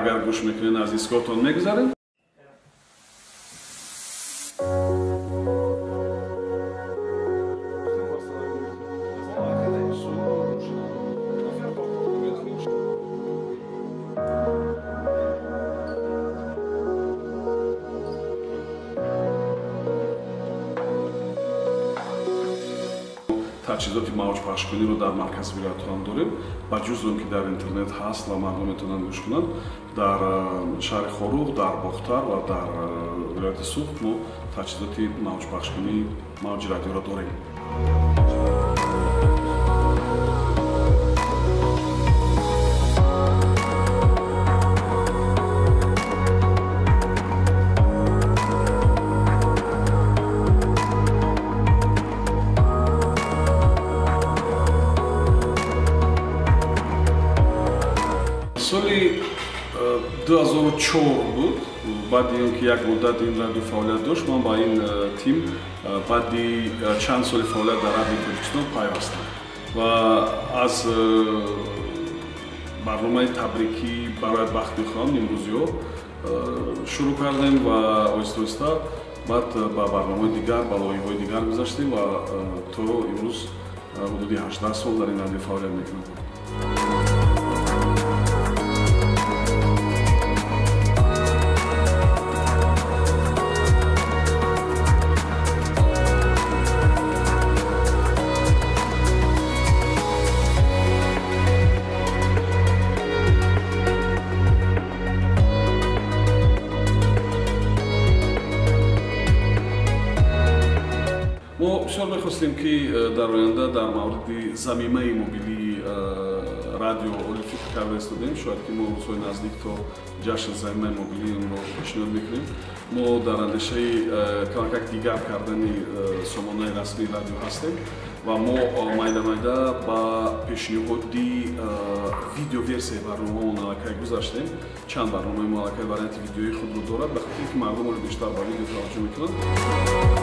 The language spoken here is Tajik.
Агар гӯш мекунед, аз истгоҳтон мегузарем. Таҷҳизоти мавҷпахшкуниро дар маркази вилоятҳо ҳам дорем. Ба ҷуз он ки дар интернет ҳаст ва мардум метавонанд гӯш кунанд, дар шаҳри Хоруғ, дар Бохтар ва дар вилояти Суғд мо таҷҳизоти мавҷпахшкунии мавҷи радиоро дорем. Соли 2004 буд, баъди он ки як муддат ин радио фаъолият дошт, ман ба ин тим баъди чанд соли фаъолият дар Радиои Тоҷикистон пайвастам ва аз барномаи табрикӣ «Бароят бахт мехоҳам» имрӯзиҳо шурӯъ кардем ва оҳиста-оҳиста баъд ба барномаҳои дигар, ба лоиҳаҳои дигар гузаштем ва то имрӯз ҳудуди 18 сол дар ин радио фаъолият мекунам. Мо бисёр мехостем, ки дар оянда дар мавриди замимаи мобилии радио олӣ фикр карда истодем. Шояд ки мо рӯзҳои наздик то ҷашни замимаи мобилии онро пешниҳод мекунем. Мо дар андешаи камакак дигар кардани сомонаи расмии радио ҳастем ва мо майда-майда ба пешниҳоди видеоверсияи барномаҳо аллакай гузаштем. Чанд барномаи мо аллакай варианти видеои худро дорад, ба хотире ки мардум оли бештар ба видео таваҷҷӯҳ мекунанд.